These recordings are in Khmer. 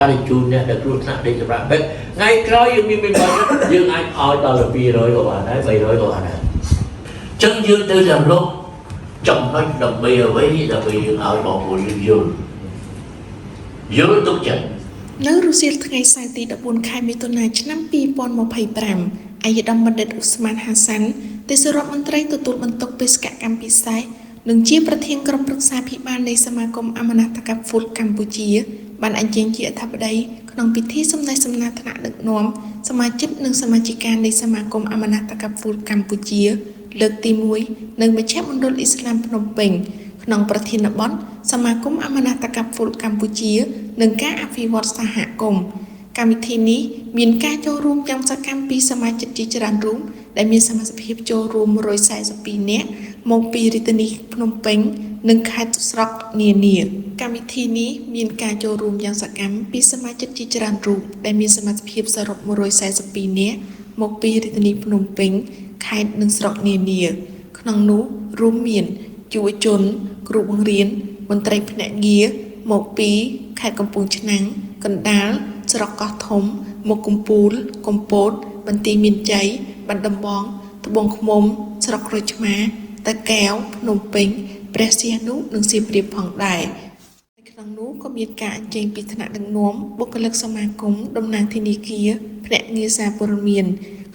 ទៅជូនអ្នកដែលគ្រោះថ្នាក់ដេកសម្រាប់ពេទ្យថ្ងៃក្រោយយើងមានបាត់យើងអាចឲ្យដល់200ក៏បានដែរ300ក៏បានដែរអញ្ចឹងយើងទៅតែរកចំណុចដើម្បីអ្វីដើម្បីយើងឲ្យបងប្អូនយើងយល់យល់ទុកចិត្ត នៅរសៀលថ្ងៃសៅរ៍ទី14ខែមិថុនាឆ្នាំ2025ឯកឧត្តមបណ្ឌិតអ៊ូស្មានហាសាន់ទេសរដ្ឋមន្ត្រីទទួលបន្ទុកបេសកកម្មពិសេសនិងជាប្រធានក្រុមប្រឹក្សាភិបាលនៃសមាគមអមនតកហ្វុតកម្ពុជា បានអញ្ជើញជាអធិបតីក្នុងពិធីសំណេះសំណាលថ្នាក់ដឹកនាំសមាជិកនិងសមាជិកានៃសមាគមអមនតកហ្វុតកម្ពុជា លើកទី1នៅមជ្ឈមណ្ឌលអ៊ីស្លាមភ្នំពេញក្នុងប្រធានបទសមាគមអមនតកហ្វុលកម្ពុជា និងការអភិវឌ្ឍសហគមន៍កម្មវិធីនេះមានការចូលរួមយ៉ាងសកម្មពីសមាជិកជាច្រើនរូបដែលមានសមាជិកភាពចូលរួម142នាក់មកពីរាជធានីភ្នំពេញ និងខេត្តស្រុកនានាកម្មវិធីនេះមានការចូលរួមយ៉ាងសកម្មពីសមាជិកជាច្រើនរូបដែលមានសមាជិកភាពសរុប142នាក់មកពីរាជធានីភ្នំពេញ ខេត្តនិងស្រុកនានា ក្នុងនោះរួមមានយុវជន គ្រូបង្រៀនមន្ត្រីភ្នាក់ងារមកពីខេត្តកំពង់ឆ្នាំងកណ្ដាលស្រុកកោះធំមុខកំពូលកំពត បន្ទាយមានជ័យបាត់ដំបងត្បូងឃ្មុំ ស្រុកក្រូចឆ្មារតាកែវភ្នំពេញព្រះសីហនុនិងសៀមរាបផងដែរនៅក្នុងនោះក៏មានការអញ្ជើញពីថ្នាក់ដឹកនាំបុគ្គលិកសមាគមតំណាងធនាគារភ្នាក់ងារសារព័ត៌មាន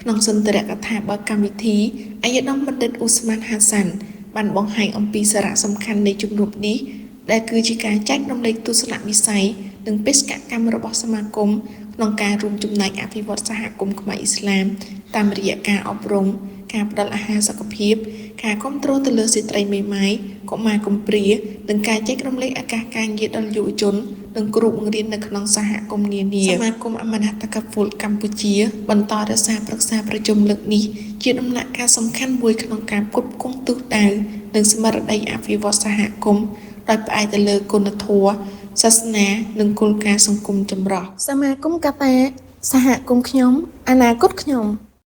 ក្នុងសន្ទរកថាបើកកម្មវិធីឯកឧត្តមបណ្ឌិតអ៊ូស្មានហាសាន់បានបង្ហាញអំពីសារៈសំខាន់នៃជំនួបនេះដែលគឺជាការចែករំលែកទស្សនវិស័យនិងបេសកកម្មរបស់សមាគមក្នុងការរួមចំណែកអភិវឌ្ឍសហគមន៍ខ្មែរអ៊ីស្លាមតាមរយៈការអប់រំការផ្ដល់អាហារសុខភាពការគ្រប់គ្រងទៅលើស្ត្រីមេម៉ាយកុមារកំព្រានិងការចែករំលែកឱកាសការងារដល់យុវជននិងគ្រូបង្រៀននៅក្នុងសហគមន៍នានាសមាគមអមនតកហ្វុលកម្ពុជាបន្តរក្សាប្រឹក្សាប្រជុំលើកនេះជាដំណាក់កាលសំខាន់មួយក្នុងការផ្គត់ផ្គង់ទិសដៅនិងស្មារតីអភិវឌ្ឍសហគមន៍ដោយផ្អែកទៅលើគុណធម៌សាសនានិងគោលការណ៍សង្គមចម្រុះសមាគមកតាសហគមន៍ខ្ញុំអនាគតខ្ញុំ។